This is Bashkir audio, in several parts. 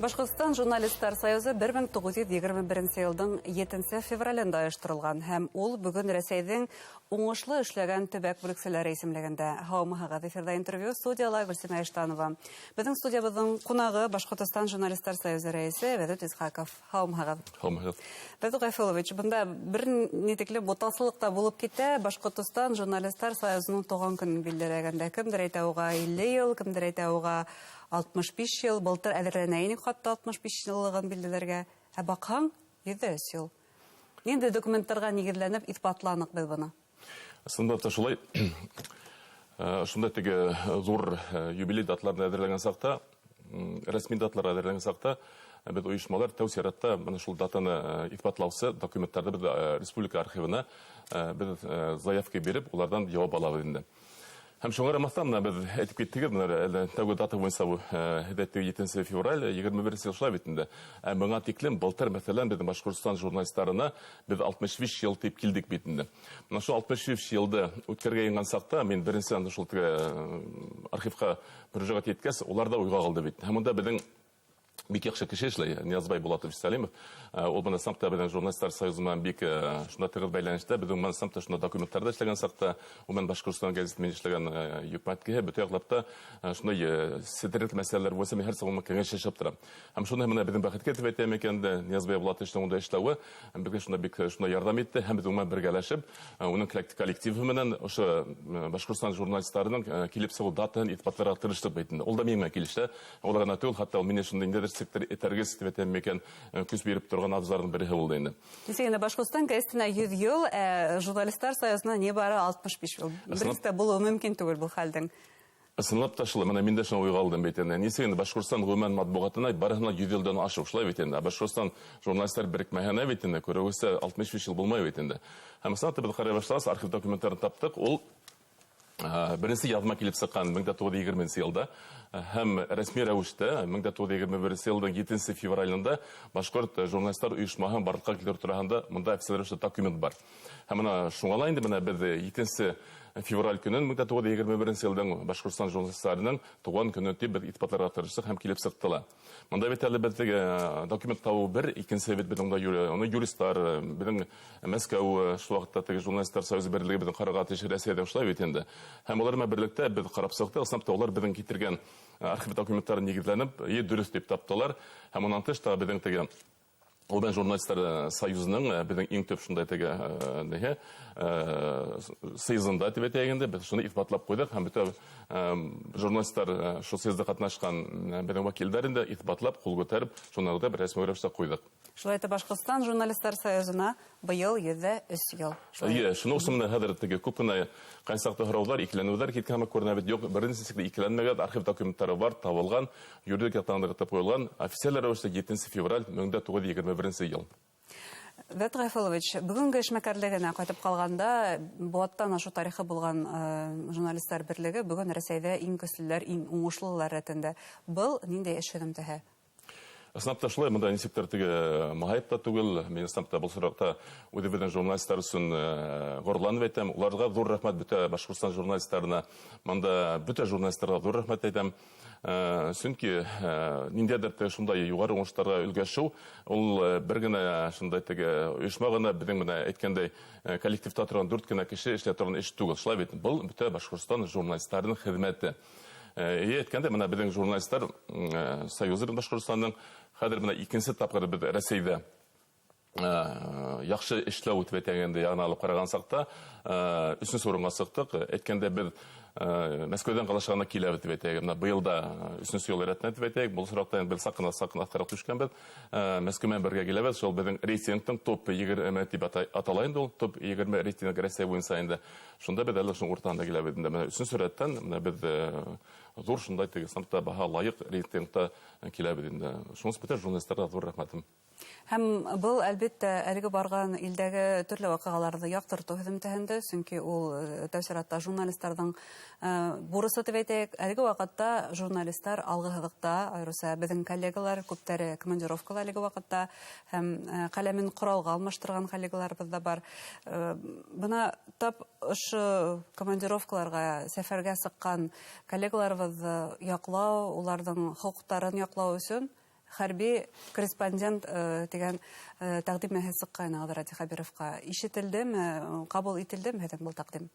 Башҡортостан журналистар союзы 1921 йылдың 7 февралендә ойошторолған һәм ул бөгөн Рәсәйҙең уңышлы эшләгән төбәк бүлексәләре исемлегендә. Һаумыһығыҙ, эфирҙа интервью, студияла Гөлсимә Иштанова. Беҙҙең студиябыҙҙың ҡунағы Башҡортостан журналистар союзы рәйесе Вәҙүт Исхаков. Һаумыһығыҙ. Һаумыһығыҙ. Вәҙүт Ғәйфуллович, бында бер ни тиклем буталсылыҡ та булып китә. Башҡортостан журналистар союзының тыуған көнөн билдәләгәндә кемдер әйтә уға 50 йыл, кемдер әйтә уға 65 йыл, былтыр әҙерләнә инек хатта 65 йыллығын билдәләргә. Ә баҡһаң, 103 йыл. Ниндәй документтарға нигеҙләнеп иҫбатланыҡ беҙ быны? Ысынлап та шулай. Шунда теге ҙур юбилей даталарын әҙерләгән саҡта, рәсми даталар әҙерләгән саҡта, беҙ ойошмалар тәү сиратта бына шул датаны иҫбатлаусы документтарҙы беҙ республика архивына беҙ заявка биреп, уларҙан яуап алабыҙ инде. Һәм шуңа ҡарамаҫтан, бына беҙ әйтеп киттегеҙ, бына әле тәүге дата буйынса бу, һеҙ 7 февраль, 21 йыл шулай бит инде. Ә быңа тиклем былтыр, мәҫәлән, беҙҙең Башҡортостан журналистарына беҙ 65 йыл тип килдек бит инде. Бына шул 65 йылды үткәргә йыйынған саҡта мин беренсе шул теге архивҡа мөрәжәғәт иткәс, улар ҙа уйға ҡалды бит. Һәм унда беҙҙең бик яҡшы кеше эшләй, Ниязбай Булатович Сәлимов. Ул бына самта беҙҙең журналистар союзы менән бик шунда тығыҙ бәйләнештә. Беҙ уның самта шунда документтарҙа эшләгән саҡта, ул менән Башҡортостан гәзите менән эшләгән йөкмәткеһе бөтә яҡлап та шундай сетерекле мәсьәләләр буйынса мин һәр саҡ уның кәңәш яһап торам. Һәм шуны менә беҙҙең бәхеткә тип әйтәм икән дә, Ниязбай Булатовичтың унда эшләүе беҙгә шунда бик шунда ярҙам итте. Һәм беҙ уның менән бергәләшеп, уның коллективы менән ошо Башҡортостан журналистарының килеп сығыу датаһын иҫбатларға тырыштыҡ бит инде. Ул да минең менән килеште. Ул ғына түгел, хатта ул мине шунда ниндәйҙер сектор этәргес тип әйтәм микән, көс биреп торған абзарҙың береһе булды инде. Нисек инде Башҡортостан гәзитенә 100 йыл, журналистар союзына ни бары 65 йыл. Ысынлап Берсе булыуы мөмкин түгел был хәлдең. Ысынлап та шулай, бына мин дә шуны уйға алдым бит инде. Нисек инде Башҡортостан ғөмүмән матбуғатына барыһына 100 йылдан ашыу шулай бит инде. Башҡортостан журналистар берекмәһенә бит инде, күрәүесә 65 йыл булмай бит инде. Һәм ысынлап та беҙ ҡарай башлағас, архив документтарын таптыҡ. Ул беренсе яҙма килеп сыҡҡан 1920 йылда һәм рәсми рәүештә 1921 йылдың 7 февралендә Башҡорт журналистар ойошмаһын барлыҡҡа килтереү тураһында бында официаль рәүештә документ бар. Һәм бына шуңа ла инде бына беҙ 7 февраль көнөн 1921 йылдың Башҡортостан журналистарының тыуған көнө тип беҙ иҫбатларға тырыштыҡ һәм килеп сыҡты ла. Бында бит әле беҙ теге документ табыу бер, икенсе бит беҙ унда уны юристар, беҙҙең Мәскәү шул ваҡытта теге журналистар союзы берлеге беҙҙең ҡарарға тейеш Рәсәйҙә шулай бит инде. Һәм улар менән берлектә беҙ ҡарап сыҡтыҡ, ысынлап та улар беҙҙең килтергән архив документтарын нигеҙләнеп, дөрөҫ тип таптылар. Һәм унан тыш та беҙҙең теге Улбен журналистар союзының беҙҙең иң төп шундай теге неһе съездында тип әйтәйек инде, беҙ шуны иҫбатлап ҡуйҙыҡ һәм бөтә журналистар шул съездда ҡатнашҡан беҙҙең вәкилдәр инде иҫбатлап, ҡул күтәреп, шуны да бер рәсми рәүештә ҡуйҙыҡ. Шулай итеп, Башҡортостан журналистар союзына быйыл 103 йыл. Шулай. Эйе, шуның өсөн менә хәҙер теге күп кенә ҡайсаҡта һорауҙар, икеләнеүҙәр киткән һымаҡ күренә бит. Юҡ, беренсе сиктә икеләнмәгән, архив документтары бар, табылған, юридик яҡтан нығытып ҡуйылған, официаль рәүештә 7 февраль 1921 йыл. Вәт Ғәйфуллович, бөгөнгө эшмәкәрлегенә ҡайтып ҡалғанда, быуаттан ашыу тарихы булған журналистар берлеге бөгөн Рәсәйҙә иң көслөләр, иң уңышлылар рәтендә. Был ниндәй эш һөҙөмтәһе? Ысынлап та шулай, бында нисектер теге маһайып та түгел. Мин ысынлап та был сораҡта үҙебеҙҙең журналистар өсөн ғорурланып әйтәм. Уларға ҙур рәхмәт бөтә Башҡортостан журналистарына. Бында бөтә журналистарға ҙур рәхмәт әйтәм. Сөнки ниндәйҙер теге шундай юғары уңыштарға өлгәшеү, ул бер генә шундай теге ойошма ғына, беҙҙең менә әйткәндәй коллективта торған 4 кенә кеше эшләй торған эш түгел. Шулай бит, был бөтә Башҡортостан журналистарының хеҙмәте. Әйткәндә, бына беҙҙең журналистар союзы Башҡортостандың хәҙер бына икенсе тапҡыр беҙ Рәсәйҙә яҡшы эшләү тип әйтәгәндә, яғына алып ҡараған саҡта өсөнсө урынға сыҡтыҡ. Әйткәндә, беҙ Мәскәүҙән ҡалашағына киләбеҙ тип әйтәйек. Бына быйыл да өсөнсө йыл рәтенә тип әйтәйек. Был сораҡта инде беҙ саҡ-саҡ аҫтараҡ төшкәнбеҙ. Мәскәү менән бергә киләбеҙ. Шул беҙҙең рейтингтың топ 20 тип атала инде ул. Топ 20 рейтинг Рәсәй буйынса инде. Шунда беҙ әле шуның уртаһында киләбеҙ инде. Бына өсөнсө рәттән бына беҙ ҙур шундай теге самта баһа лайыҡ рейтингта киләбеҙ инде. Шуның өсөн бөтә журналистарға ҙур рәхмәтем. Һәм был, әлбиттә, әлеге барған илдәге төрлө ваҡиғаларҙы яҡтыртыу һөҙөмтәһендә, сөнки ул тәү сиратта журналистарҙың бурысы тип әйтәйек. Әлеге ваҡытта журналистар алғы һыҙыҡта, айырыуса беҙҙең коллегалар күптәре командировкала әлеге ваҡытта, һәм ҡәләмен ҡоралға алмаштырған коллегаларыбыҙ ҙа бар. Бына тап ошо командировкаларға, сәфәргә сыҡҡан коллегаларыбыҙҙы яҡлау, уларҙың хоҡуҡтарын яҡлау өсөн хәрби корреспондент тигән тәҡдим менән сыҡҡайны Радий Хәбировҡа. Ишетелдеме, ҡабул ителдеме һеҙҙең был тәҡдим?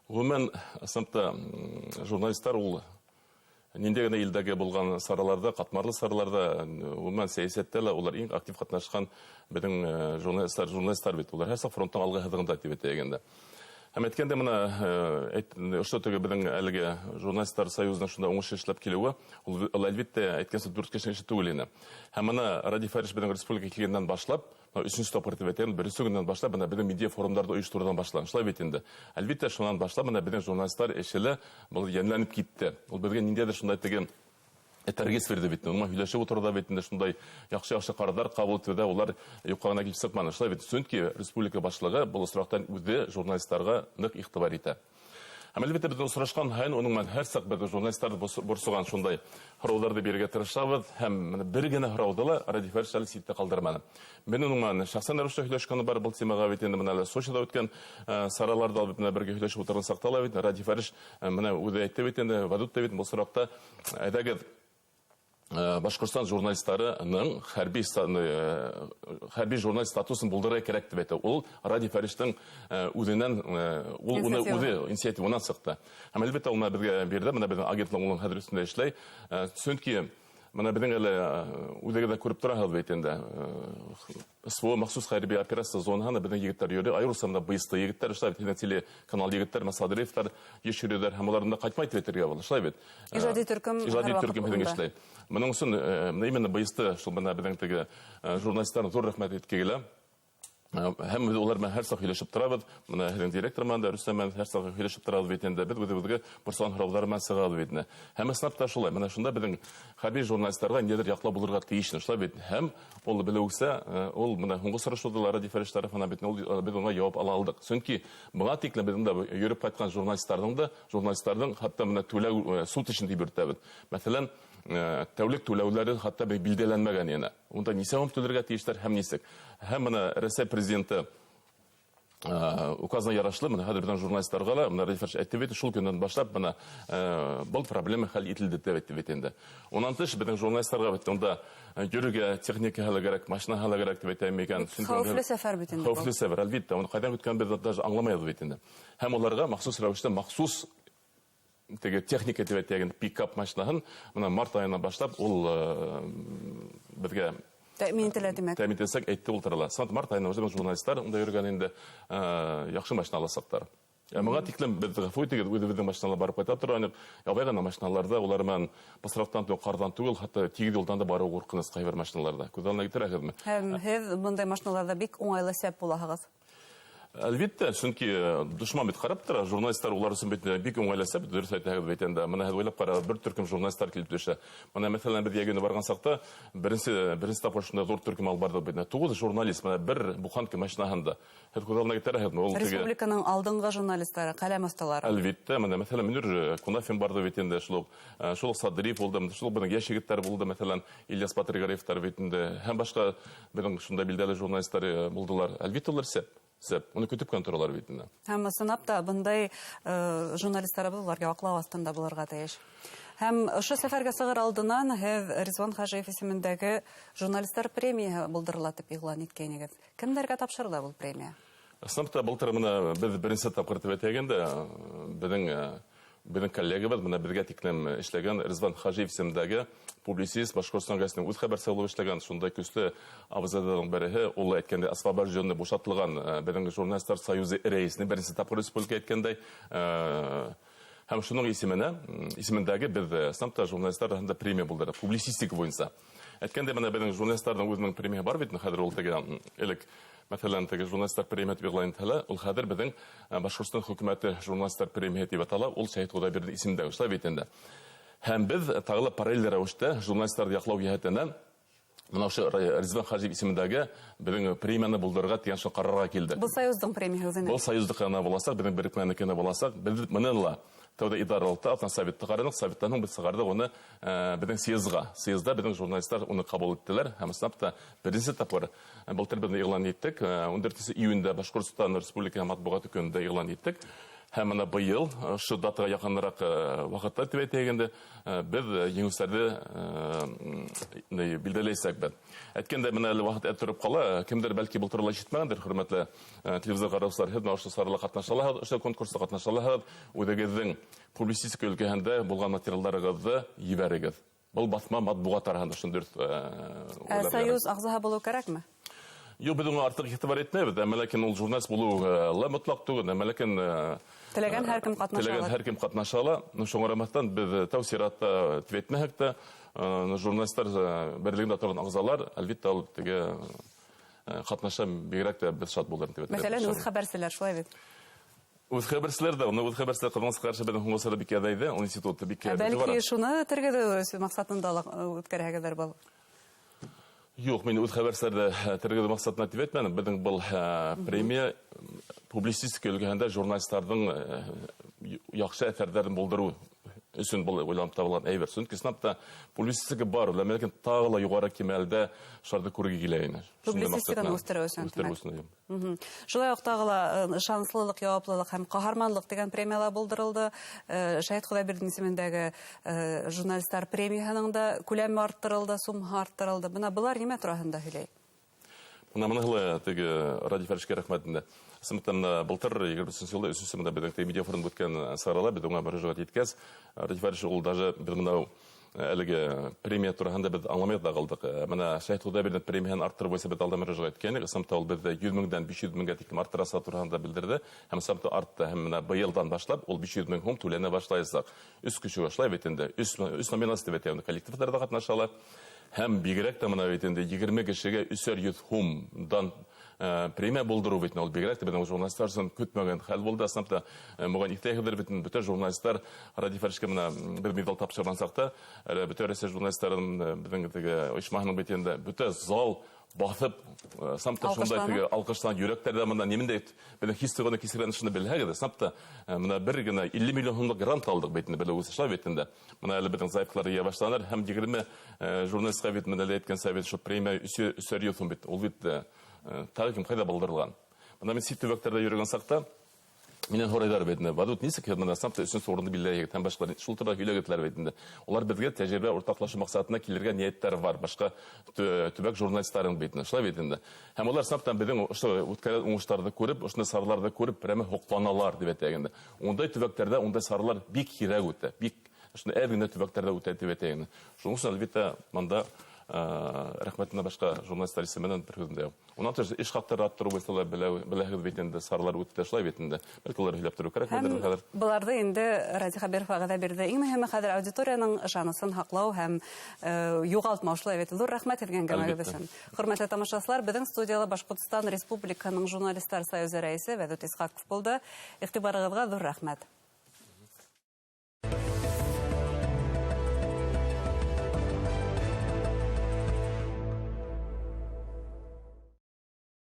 Ғөмүмән, ысынлап журналисттар ул ниндәй генә илдәге булған сараларҙа, ҡатмарлы сараларҙа, ғөмүмән сәйәсәттә лә улар иң актив ҡатнашҡан беҙҙең журналисттар бит. Улар һәр саҡ фронттың алғы һыҙығында тип әйтәйек инде. Һәм әйткәндә мына ошо теге беҙҙең әлеге журналисттар союзының шунда уңыш эшләп килеүе, ул әлбиттә әйткәнсә дүрт кешенең эше түгел ине. Һәм мына Радий Фәриш беҙҙең республикаға килгәндән башлап, өсөнсө тапҡыр тип әйтәйем, беренсе көнөнән башлап бына беҙҙең медиа форумдарҙы ойоштороуҙан башланы. Шулай бит инде. Әлбиттә, шунан башлап бына беҙҙең журналисттар эше лә был йәнләнеп китте. Ул беҙгә ниндәйҙер шундай теге этәргес бирҙе бит. Уңа һөйләшеп ултырҙы бит инде, шундай яҡшы-яҡшы ҡарарҙар ҡабул итеүҙә улар юҡҡа ғына килеп сыҡманы. Шулай бит, сөнки республика башлығы был осраҡтан үҙе журналисттарға ныҡ иғтибар итә. Һәм әлбиттә беҙ осрашҡан һайын уның менән һәр саҡ беҙ журналисттарҙы борсоған шундай һорауҙарҙы бирергә тырышабыҙ. Һәм бына бер генә һорауҙы ла Радий Фәриш әле ситтә ҡалдырманы. Мин уның менән шәхсән рәүештә һөйләшкәне бар был темаға бит инде, бына әле Сочида үткән сараларҙа бит менә бергә һөйләшеп ултырған саҡта ла бит Радий Фәриш менә үҙе әйтте бит инде, Вадут та бит был сораҡта әйҙәгеҙ Башҡортостан журналистарының хәрби журналист статусын булдырырға кәрәк тип әйтә. Ул Радий Фәриштең үҙенән, ул уны үҙе инициативанан сыҡты. Һәм әлбиттә ул беҙгә бирҙе, бына беҙҙең агентлыҡ уның хәҙер өҫтөндә эшләй. Сөнки бына беҙҙең әле үҙегеҙ ҙә күреп тораһығыҙ бит инде. СВО махсус хәрби операция зонаһында беҙҙең егеттәр йөрөй, айырыуса бына БСТ егеттәр, шулай бит, һеҙҙең телеканал егеттәр, Садриевтар еш йөрөйҙәр һәм улар унда ҡайтмай тип әйтергә була, шулай бит. Ижади төркөм Ижади төркөм һеҙҙең эшләй. Бының өсөн бына именно БСТ шул бына беҙҙең теге журналисттарына ҙур рәхмәт әйтке килә. Һәм беҙ улар менән һәр саҡ һөйләшеп торабыҙ. Бына һеҙҙең директор менән дә, Рөстәм менән һәр саҡ һөйләшеп торабыҙ бит инде. Беҙ үҙебеҙгә борсоған һорауҙар менән сығабыҙ бит инде. Һәм ысынлап та шулай. Бына шунда беҙҙең хәрби журналисттарға ниндәйҙер яҡлау булырға тейеш, шулай бит. Һәм ул белеүсә, ул бына һуңғы осрашыуҙа ла Радий Фәриш тарафынан бит ул беҙ уңа яуап ала алдыҡ. Сөнки быға тиклем беҙҙең дә йөрөп ҡайтҡан журналисттарҙың хатта бына түләү суд эшен тип йөрөтәбеҙ. Мәҫәлән, тәүлек түләүләре хатта билдәләнмәгән ине. Унда нисә һум түләргә тейештәр һәм нисек. Һәм бына Рәсәй президенты указына ярашлы, бына хәҙер беҙҙең журналисттарға ла, бына Радий Фәриш әйтте бит, шул көннән башлап бына был проблема хәл ителде тип әйтте бит инде. Унан тыш беҙҙең журналисттарға бит унда йөрөргә техника хәле кәрәк, машина хәле кәрәк тип әйтәм икән. Сөнки Хәүефле сәфәр бит инде был. Хәүефле сәфәр, әлбиттә, уны ҡайҙан көткән беҙ даже аңламайбыҙ бит инде. Һәм уларға махсус рәүештә махсус теге техника тип әйтәйек, пикап машинаһын бына март айынан башлап ул беҙгә Тәьмин ителә, тимәк. Тәьмин ителсәк, әйтте ултырыла. Сант март айынан уже журналисттар унда йөрөгән инде, яҡшы машина аласаҡтар. Моңа тиклем беҙ ғәфү итегеҙ, үҙебеҙҙең машиналар барып ҡайта торған идек. Ябай ғына машиналарҙа улар менән бысраҡтан түгел, ҡарҙан түгел, хатта тигеҙ юлдан да барыу ҡурҡыныс ҡайбер машиналарҙа. Күҙ алдына килтерәһегеҙме? Һәм һеҙ бындай машиналарҙа бик уңайлы сәп булаһығыҙ. Әлбиттә, сөнки дошман бит ҡарап тора, журналисттар улар өсөн бит бик уңайлы сәп, дөрөҫ әйтәһегеҙ бит инде. Бына һеҙ уйлап ҡарағыҙ, бер төркөм журналисттар килеп төшә. Бына мәҫәлән, беҙ йәйгенә барған саҡта беренсе тапҡыр шундай ҙур төркөм алып барҙыҡ бит. 9 журналист, бына бер буханка машинаһында. Һеҙ күҙ алдына килтерәһегеҙме? Ул теге Республиканың алдынғы журналисттары, ҡәләм оҫталары. Әлбиттә, бына мәҫәлән, Мөнир Кунафин барҙы бит инде, шул уҡ Садриев булды, шул уҡ бының йәш егеттәр булды, мәҫәлән, Ильяс Батыргареевтар бит инде, һәм башҡа беҙҙең шундай билдәле журналисттар булдылар. Әлбиттә, улар сәп. Сәп, уны көтөп кенә торалар бит инде. Һәм ысынлап та бындай журналисттарыбыҙ уларға аҡлау аҫтында булырға тейеш. Һәм ошо сәфәргә сығыр алдынан һеҙ Ризван Хажиев исемендәге журналисттар премияһы булдырыла тип иғлан иткәйнегеҙ. Кемдәргә тапшырыла был премия? Ысынлап та былтыр бына беҙ беренсе тапҡыр тип әйтәгәндә, беҙҙең коллегабыҙ, бына беҙгә тиклем эшләгән Ризван Хажиев исемендәге публицист, Башҡортостан гәзитенең үҙ хәбәрсе булып эшләгән шундай көслө абзадарҙың береһе, ул әйткәндәй, освобожденный, бушатылған беҙҙең журналисттар союзы рәйесенең беренсе тапҡыр республика әйткәндәй, һәм шуның исемендәге беҙ ысынлап та журналисттар араһында премия булдырҙыҡ, публицистика буйынса. Әйткәндәй, бына беҙҙең журналисттарҙың үҙенең премияһы бар бит, хәҙер ул теге, элек, мәҫәлән, теге журналисттар премияһы тип иғлан ителә, ул хәҙер беҙҙең Башҡортостан хөкүмәте журналисттар премияһы тип атала, ул Шәһит Хоҙайбирҙе исемендәге, шулай бит инде. Һәм беҙ тағы ла параллель рәүештә журналисттарҙы яҡлау йәһәтенән бына ошо Ризван Хажиев исемендәге беҙҙең премияны булдырырға тигән шул ҡарарға килдек. Был союздың премияһы үҙенә. Был союздыҡ ҡына буласаҡ, беҙҙең берекмәнеке генә буласаҡ. Беҙ быны ла тәүҙә идаралыҡта, артынан советты ҡараныҡ, советтан һуң беҙ сығарҙыҡ уны беҙҙең съездға. Съездда беҙҙең журналисттар уны ҡабул иттеләр. Һәм ысынлап та беренсе тапҡыр былтыр беҙ иғлан иттек. 14 июндә Башҡортостан Республика матбуғаты көнөндә иғлан иттек. Һәм бына быйыл ошо датаға яҡыныраҡ ваҡытта тип әйтәйек инде, беҙ еңеүселәрҙе билдәләйәсәкбеҙ. Әйткәндәй, бына әле ваҡыт тороп ҡала, кемдер бәлки был турала ишетмәгәндер, хөрмәтле телевизор ҡараусылар, һеҙ ошо сарала ҡатнаша алаһығыҙ, ошо конкурста ҡатнаша алаһығыҙ, үҙегеҙҙең публицистика өлкәһендә булған материалдарығыҙҙы ебәрегеҙ. Был баҫма матбуғат араһында шуны дөрөҫ. Союз ағзаһы булыу кәрәкме? Юҡ, беҙ уңа артыҡ иғтибар итмәйбеҙ, әммә ләкин ул журналист булыу ла мотлаҡ түгел, әммә ләкин теләгән һәр кем ҡатнаша ала. Теләгән һәр кем ҡатнаша ала. Шуңа ҡарамаҫтан, беҙ тәү сиратта тип әйтмәһәк тә, журналистар берлегендә торған ағзалар, әлбиттә, ул теге ҡатнаша, бигерәк тә беҙ шат булыр тип әйтәбеҙ. Мәҫәлән, үҙ хәбәрселәр шулай бит. Үҙ хәбәрселәр ҙә, уны үҙ хәбәрселәр ҡыҙғанысҡа ҡаршы беҙҙең һуңғы осорҙа бик әҙәйҙе, ул институтты бик әҙәйҙе. Бәлки шуны тергеҙеү маҡсатында ла үткәрәһегеҙҙер был? Юҡ, мин үҙ хәбәрселәрҙе тергеҙеү маҡсатына тип әйтмәнем. Беҙҙең был премия публицистика өлкәһендә журналистарҙың яҡшы әҫәрҙәрен булдырыу өсөн был уйланып табылған әйбер. Сөнки ысынлап та публицистика бар, ләкин тағы ла юғары кимәлдә шуларҙы күрергә килә ине. Публицистиканы үҫтереү өсөн, тимәк. Шулай уҡ тағы ла шанслылыҡ, яуаплылыҡ һәм ҡаһарманлыҡ тигән премиялар булдырылды. Шәһит Хоҙайбирҙин исемендәге журналистар премияһының да күләме арттырылды, суммаһы арттырылды. Бына былар нимә тураһында һөйләй? Бына быныһы ла теге Радий Фәришкә рәхмәт инде. Ысынлап та, былтыр егерме өсөнсө йылда өсөнсө мында беҙҙең теге медиафорум үткән сарала беҙ уңа мөрәжәғәт иткәс, Радий Фәриш ул даже беҙ бынау әлеге премия тураһында беҙ аңламай ҙа ҡалдыҡ. Бына Шәһит Хоҙайбирҙин премияһын арттырыу буйынса беҙ алда мөрәжәғәт иткәйнек. Ысынлап та ул беҙҙе йөҙ меңдән биш йөҙ меңгә тиклем арттырасаҡ тураһында белдерҙе. Һәм ысынлап та артты. Һәм бына быйылдан башлап ул биш йөҙ мең һум түләнә башлаясаҡ. Өс кеше башлай бит инде. Өс номинация тип әйтәм, коллективтар ҙа ҡатнаша ала. Һәм бигерәк тә бына бит инде егерме кешегә өсәр йөҙ һумдан премия булдырыу бит инде ул бигерәк тә беҙҙең журналистар өсөн көтмәгән хәл булды. Ысынлап та, моға иҫтәйһегеҙҙер бит инде, бөтә журналистар Радий Фәришкә бына бер медаль тапшырған саҡта, әле бөтә Рәсәй журналистарын беҙҙең теге ойошмаһының бит инде бөтә зал баҫып, ысынлап та шундай теге алҡышланып, йөрәктәрҙә бында нимәндәй беҙҙең хис тойғоно кисергән шуны белһәгеҙ, ысынлап та, бына бер генә илле миллион һумлыҡ грант алдыҡ бит инде, беҙ үҫеш бит инде. Бына әле беҙҙең заявкалар йыя башланыр, һәм егерме журналистҡа бит бына әле әйткән совет, шул премия өсәр йөҙ һум бит. Ул бит тағы кем ҡайҙа булдырылған. Бына мин сит төбәктәрҙә йөрөгән саҡта минән һорайҙар бит инде. Вадут нисек бына ысынлап та өсөнсө урынды билдәйһегеҙ һәм башҡалар шул турала һөйләгеҙләр бит инде. Улар беҙгә тәжрибә уртаҡлашыу маҡсатына килергә ниәттәре бар. Башҡа төбәк журналистарының бит инде. Шулай бит инде. Һәм улар ысынлап та беҙҙең ошо үткәргән уңыштарҙы күреп, ошондай сараларҙы күреп, прәме һоҡланалар тип әйтәйек инде. Ундай төбәктәрҙә ундай саралар бик һирәк үтә. Бик ошондай әҙ генә төбәктәрҙә үтә тип әйтәйек инде. Шуның өсөн әлбиттә бында рәхмәтенә башҡа журналистар исеменән бер һүҙем дә юҡ. Унан тыш эш хаҡтары арттырыу буйынса ла беләһегеҙ бит инде, саралар үтте шулай бит инде. Бәлки улар һөйләп тороу кәрәк Һәм хәҙер. Быларҙы инде Радий Хәбиров вәғәҙә бирҙе. Иң мөһиме хәҙер аудиторияның ышанысын һаҡлау һәм юғалтмау шулай бит. Ҙур рәхмәт һеҙгә әңгәмәгеҙ өсөн. Хөрмәтле тамашасылар, беҙҙең студияла Башҡортостан Республикаһының журналистар союзы рәйесе Вәҙүт Исхаҡов булды. Иғтибарығыҙға ҙур рәхмәт.